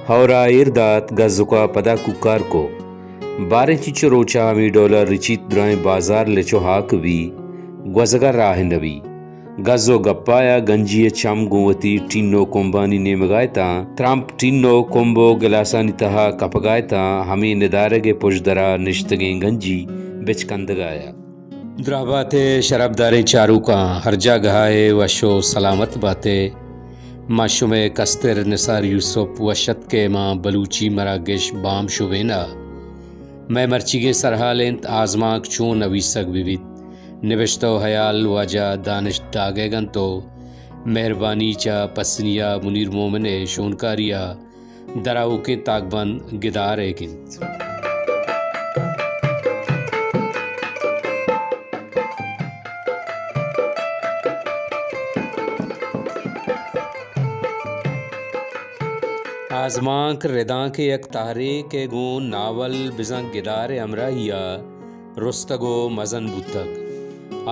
ہور ءَ ایر دات، گزک ءَ پدا کوکار کو۔ باریں چنچو روچ ءَ ہمے ڈول ءَ رچیت، درائیں بازار لچ ءُ ہاک بی، گوزگ ءَ راہ نہ بی۔ گز ءُ گپایا گنجی ءِ چم گوں وتی ٹین ءُ کمبانی نیمگ ءَ اتاں۔ ترمپ ٹین ءُ کمب ءُ گلاسانی تہا کپگ ءَ اتاں۔ ہمے ندارگ ءِ پژدر ءَ نشتگیں گنجی بچکندگ ءَ ات۔ دراہ بات ئے شرپداریں چاروکاں، ہر جاگہ ءَ ئے وش ءُ سلامت بات ئے۔ ما شمئے کستر نثار یوسف، وش اتک ئے ماں بلوچی مراگش بام شبین ءَ۔ مئے مرچیگیں سرحال انت آزمانک چون نویسگ بہ بیت۔ نبشتہ ءُ ہیال واجہ دانش داگیگ انت ءُ مہربانی چہ پسنی ءَ منیر مومن ءِ شونکاری ءَ دراوکیں تاکبند گدار ئیگ انت۔ آزمانک ردانک ءِ یک تہرے کہ گوں ناول بزاں گدار ءِ ہمراہی ءَ رستگ ءُ مزن بوتگ۔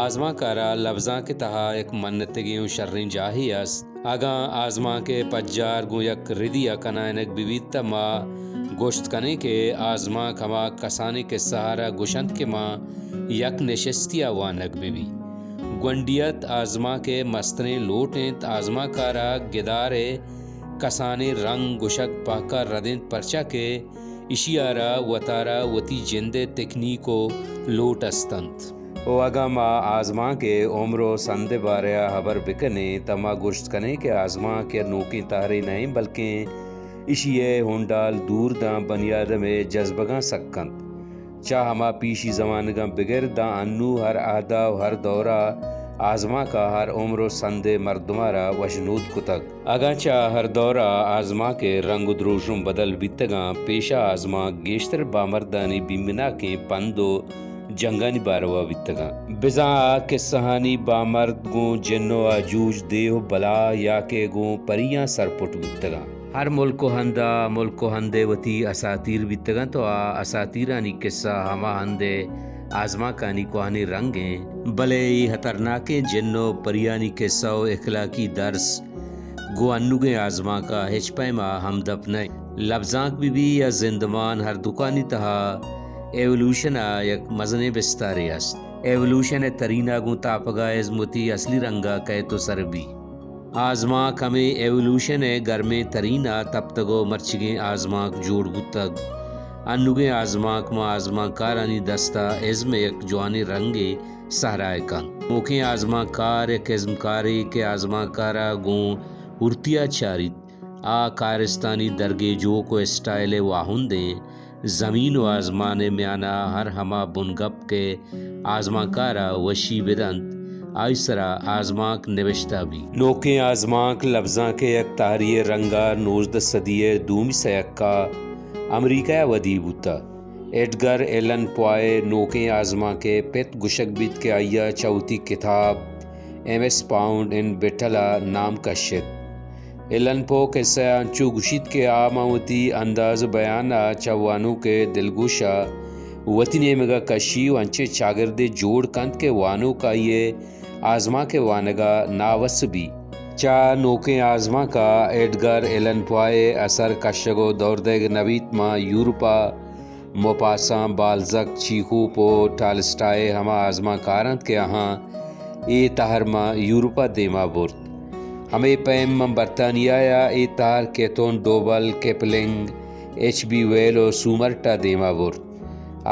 آزمانک ءَ را لبزانک ءِ تہا یک منتگیں ءُ شریں جاہے است۔ اگاں آزمانک ءِ پجار گوں یک ردی ءَ کنائینگ بہ بیت، تہ ما گوشت کنیں کہ آزمانک ہما کسانیں کسہ ءَ را گوش انت کہ ما یک نشستی ءَ وانگ بہ بی۔ گونڈیت آزمانک ءِ مستریں لوٹ انت۔ آزمانک ءَ را گدار ءِ کسانیں رنگ گوشگ پہک ءَ رد انت، پرچا کہ ایشی ءَ را وتارا وتی جند ءِ تکنیک ءُ لوٹ است انت۔ ءُ اگاں ما آزمانک ءِ عمر ءُ سند ءِ بارہ ءَ ہبر بہ کنیں، تہ ما گوشت کنیں کہ آزمانک یک نوکیں تہرے نہ انت، بلکیں ایشی ءِ ہنڈال دور داں بنی آدم ءِ جزبگاں سک انت۔ چہ ہما پیشی زمانگاں بگر داں انو ہر عہد ءَ ءُ ہر دور ءَ آزمانک ءَ ہر عمر ءُ سند ءِ مردماں را وشنود کتگ۔ اگاں چہ ہر دور ءَ آزمانک ءِ رنگ ءُ دروشم بدل بیتگاں، پیش ءَ آزمانک گیشتر بامردانی بیمناکیں پند ءُ جنگانی باروا بیتگاں۔ بزاں آ کسہانی بامرد گوں جن ءُ آجوج، دیو ءُ بلا یا کہ گوں پریاں سرپٹ بوتگاں۔ ہر ملک ءُ ہند ءَ ملک ءُ ہند ءِ وتی اساطیر بیتگ انت ءُ آ اساطیرانی کسہ ہما ہند ءِ آزمانکانی کوہنیں رنگ انت، بلے اے ہترناکیں جن ءُ پریانی کسہ ءُ اخلاقی درس گوں انوگیں آزمانک ءَ ہچ پیم ءَ ہمدپ نہ انت۔ لبزانک بہ بی یا زندمان، ہر دکانی تہا ایولوشن ءِ یک مزنیں بستارے است۔ ایولوشن ءِ ترین ءَ گوں تاپگ ءَ ازم وتی اصلی رنگ ءَ کئیت ءُ سر بی۔ آزمانک ہمے ایولوشن ءِ گرمیں ترین ءَ تپتگ ءُ مرچیگیں آزمانک جوڑ بوتگ۔ انوگیں آزمانک ماں آزمانکارانی دست ءَ ازم ءِ یک جوانیں رنگے سہرا ءَ کنت۔ نوکیں آزمانکار یک ازمکارے کہ آزمانکار ءَ گوں ہورتی ءَ چاریت، آ کارستانی درگیجوک ءُ اسٹائل ءِ واہند انت۔ زمین ءُ آزمان ءِ میان ءَ ہر ہما بنگپ کہ آزمانکار ءَ وشی بدنت، آئی سرا آزمانک نبشتہ بیت۔ نوکیں آزمانک لبزانک ءِ یک تہری ءِ رنگ ءَ نوزدہ صدی ءِ دومی سیک ءَ امریکہ ءَ ودی بوتہ۔ ایڈگر ایلن پوائے نوکیں آزمانک ءِ پت گوشگ بیت کہ آئی ءَ چہ وتی کتاب M S pound in battle ءَ نام کشت۔ ایلن پو کسہ ءَ انچو گوشیت کہ آ ماں وتی انداز ءُ بیان ءَ چہ وانوک ءِ دلگوش ءَ وتی نیمگ ءَ کشی ءُ انچیں چاگردے جوڑ کنت کہ وانوک آئی ءِ آزمانک ءِ وانگ ءَ ناوس بی۔ چہ نوکیں آزمانک ءَ ایڈگر ایلن پوائے ءِ اثر کشگ ءُ دور دئیگ نہ بیت، ماں یورپ ءَ موپاسان، بالزک، چیخوف ءُ ٹالسٹائے ہما آزمانکار انت کہ آہاں اے تہر ماں یورپ ءَ دیما برت۔ ہمے پیم ماں برطانیہ ءَ اے تہر کیتھون ڈوبل، کپلنگ، ایچ بی ویل ءُ سومرٹ ءَ دیما برت۔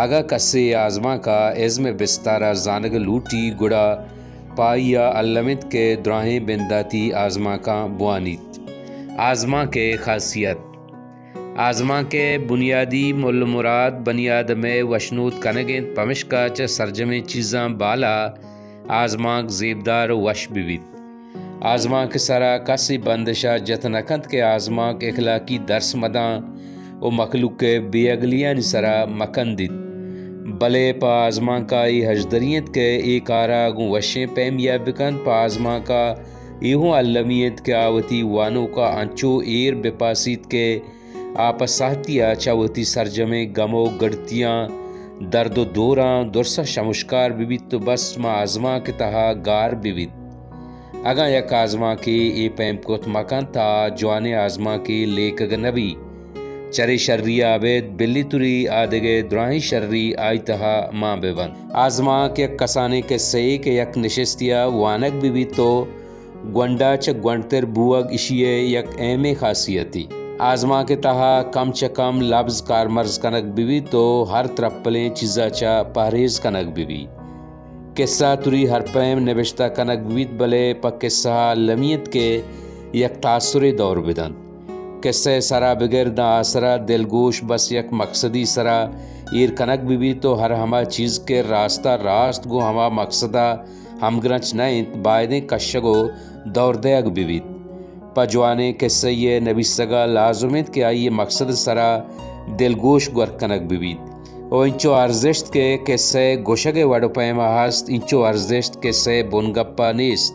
اگاں کسے آزمانک ءِ ازم ءِ بستار ءَ زانگ لوٹی، گڑا پہ آئی ءَ الم انت کہ دراہیں بنداتی آزمانکاں بوانیت۔ آزمانک ءِ خاصیت۔ آزمانک ءِ بنیادی مول ءُ مراد بنی آدم ءِ وشنود کنگ انت، پمشکا چہ سرجمیں چیزاں بالا آزمانک زیبدار ءُ وش بہ بیت۔ آزمانک ءِ سرا کسے بندش ءَ جت نہ کنت کہ آزمانک اخلاقی درس مداں ءُ مخلوق ءِ بے عقلیانی سرا مکندیت۔ بلے پہ آزمانک ءَ اے ہژدری انت کہ اے کار ءَ گوں وشیں پیمے ءَ بکنت۔ پہ آزمانک ءَ اے ہوں المی انت کہ آ وتی وانوک ءَ انچو ایر بپاسیت کہ آ پہ ساہتی ءَ چہ وتی سرجمیں گم ءُ گڑتیاں، درد ءُ دوراں درس ءَ شمشکار بہ بیت ءُ بس ماں آزمانک ءِ تہا گار بہ بیت۔ اگاں یک آزمانکے اے پیم کت مہ کنت، تہ آ جوانیں آزمانکے لیکگ نہ بیت۔ چرے شری ءَ ابید بلی توری آ دگہ دراہیں شری آئی تہا مان بہ بنت۔ آزمانک یک کسانیں کسہ یے کہ یک نشستی ءَ وانگ بہ بیت و گونڈ ءَ چہ گونڈتر بوگ اشی ءِ یک اہمیں خاصیتے۔ آزمانک ءِ تہا کم چہ کم لبز کارمرز کنگ بہ بیت و ہر ترپلیں چیز ءَ چہ پہریز کنگ بہ بیت۔ کسہ توری ہر پیم نبشتہ کنگ بہ بیت، بلے پہ کسہ ءَ المی انت کہ یک تاثرے دور بہ دنت۔ کسہ ءِ سرا بگر داں آسرا دلگوش بس یک مقصدی سرا ایر کنگ بہ بیت و ہر ہما چیز کہ راست ءَ راست گوں ہما مقصد ءَ ہمگرنچ نہ انت، بایدیں کشگ و دور دئیگ بہ بیت۔ پہ جوانیں کسہ یے نبیسگ ءَ لازم انت کہ آئی ءِ مقصد ءِ سرا دلگوش گور کنگ بہ بیت و انچو ارزشت کہ کسہ ءِ گوشگ ءِ وڑ و پیم ءَ ہست، انچو ارزشت کسہ ءِ بنگپ ءَ نیست۔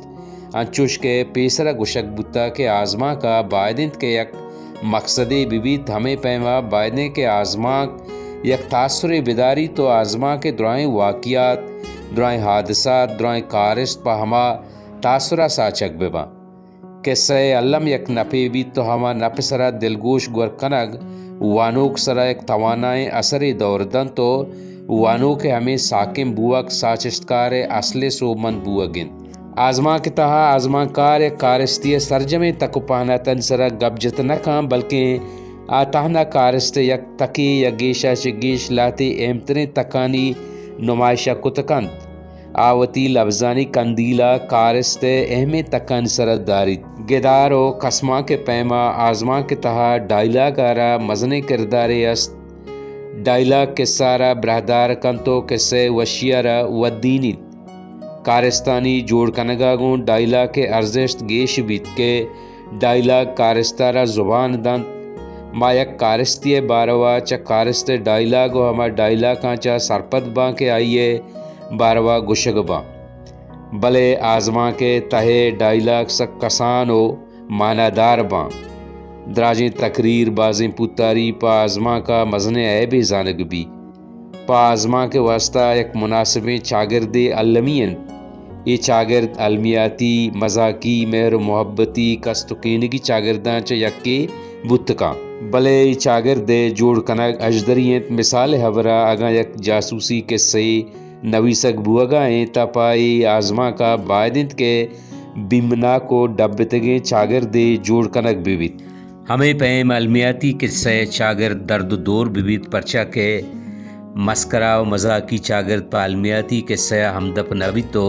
انچوش کہ پیسر ءَ گوشگ بوتگ کہ آزمانک ءَ باید انت کہ یک مقصدے بہ بیت، ہمے پیم ءَ باید انت کہ آزمانک یک تاثرے بداریت و آزمانک ءِ دراہیں واقعات، دراہیں حادثات، دراہیں کارست پہ ہما تاثر ءَ ساچگ بہ باں۔ کسہ ءِ الم یک نپے بیت و ہما نپ ءِ سرا دلگوش گور کنگ وانوک سرا یک توانائیں اثرے دور دنت و وانوک ءِ ہمے ساکن بوگ ساچشتکار ءِ اصلیں سوبمند بوگ انت۔ آزمانک ءِ تہا آزمانکار یک کارستے ءِ سرجمیں تک و پہناتانی سرا گپ جت نہ کنت، بلکیں آ تہنا کارست ءِ یک تکے یا گیش ءَ چہ گیش لہتے اہمتریں تکانی نمائش ءَ کت کنت۔ آ وتی لبزانی کندیل ءَ کارست ءِ اہمیں تکانی سرا داریت۔ گدار و کسمانک ءِ پیم ءَ آزمانک ءِ تہا ڈائیلاگ ءَ را مزنیں کردارے است۔ ڈائیلاگ کسہ ءَ را براہدار کنت و کسہ ءِ وشی ءَ را ودینیت۔ کارستانی جوڑ کنگ ءَ گوں ڈائیلاگ ءِ ارزشت گیش بیت کہ ڈائیلاگ کارست ءَ را زبان دنت۔ ما یک کارستے ءِ باروا چہ کارست ءِ ڈائیلاگ و ہما ڈائیلاگاں چہ سرپد باں کہ آئی ءِ باروا گوشگ باں۔ بلے آزمانک ءِ تہ ءِ ڈائیلاگ سک کسان و مانادار باں۔ دراجیں تقریر، بازیں پوتاری پہ آزمانک ءَ مزنیں عیبے زانگ بیت۔ پہ آزمانک ءِ واستہ یک مناسبیں چاگردے المی انت۔ اے چاگرد المیاتی، مزاکی، مہر و محبتی، کست و کینگی چاگرداں چہ یکے بوت کنت۔ بلے اے چاگرد ءِ جوڑ کنگ اژدری انت۔ مثال ءِ ہبرا اگاں یک جاسوسی کسہ یے نویسگ بوگ ءَ انت، تہ پہ اے آزمانک ءَ باید انت کہ بیمناک و ڈبتگیں چاگردے جوڑ کنگ بہ بیت۔ ہمے پیم المیاتی کسہ ءِ چاگرد درد و دور بہ بیت، پرچا کہ مسکرا و مزاکی چاگرد پہ المیاتی کسہ ءَ ہمدپ نہ بیت و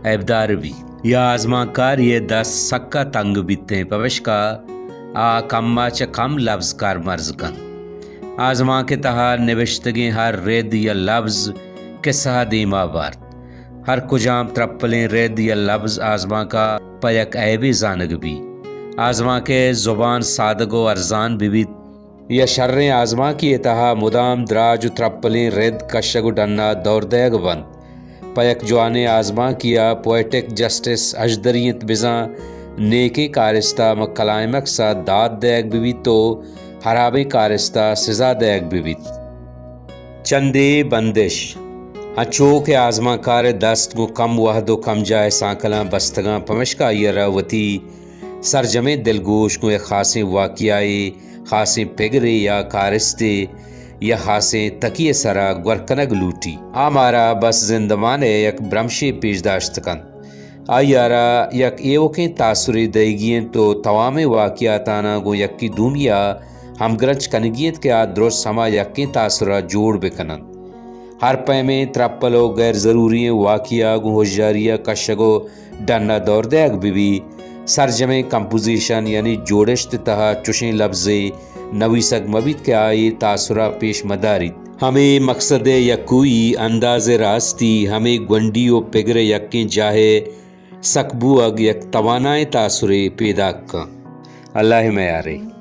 عیبدار بیت۔ یا آزمانکارے ءِ دست سکا تنگ بیت انت، پمشکا آ کم ءَ چہ کم لبز کارمرز کنت۔ آزمانک ءِ تہا نبشتگیں ہر رد یا لبز کسہ ءَ دیما بارت۔ ہر کجام ترپلیں رد یا لبز آزمانک ءَ پہ یک عیبے زانگ بیت۔ آزمانک ءِ زبان سادگ و ارزان بہ بیت، یا شریں آزمانکے ءِ تہا مدام دراج و ترپلیں رد کشگ و ڈن ءَ دور دئیگ بنت۔ پہ یک جوانیں آزمانکے ءَ پوئٹک جسٹس اژدری انت، بزاں نیکیں کارست ءَ ماں کلائمیکس ءَ داد دئیگ بہ بیت و ہرابیں کارست ءَ سزا دئیگ بہ بیت۔ چندے بندش، انچو کہ آزمانکار ءِ دست گوں کم وہد و کم جاہ ءِ سانکلاں بستگاں، پمشکا آئی ءَ را وتی سرجمیں دلگوش گوں یک خاصیں واقعہ ءِ، خاصیں پگرے یا کارستے یا خاصیں تکی ءِ سرا گور کنگ لوٹی۔ آ مارا بس زندمان ءِ یک برمشے پیش داشت کنت۔ آئی ءَ را یک ایوکیں تاثرے دئیگی انت و توامیں واقعاتاناں گوں یکے دومی ءَ ہمگرنچ کنگی انت کہ آ درست ہما یکیں تاثر ءَ جوڑ بہ کن انت۔ ہر پیمیں ترپل و غیر ضروری ئیں واقعہ گوں ہوشیاری ءَ کشگ و ڈن ءَ دور دئیگ بہ بی۔ سرجمیں کمپوزیشن یعنی جوڑشت ءِ تہا چشیں لبزے نویسگ مہ بیت کہ آ اے تاثر ءَ پیش مہ داریت۔ ہمے مقصد ءِ یکوئی، انداز ءِ راستی، ہمے گونڈی و پگر ءِ یکیں جاہ ءِ سک بوگ یک توانائیں تاثرے پیداک کنت۔ اللہ ءِ میارے۔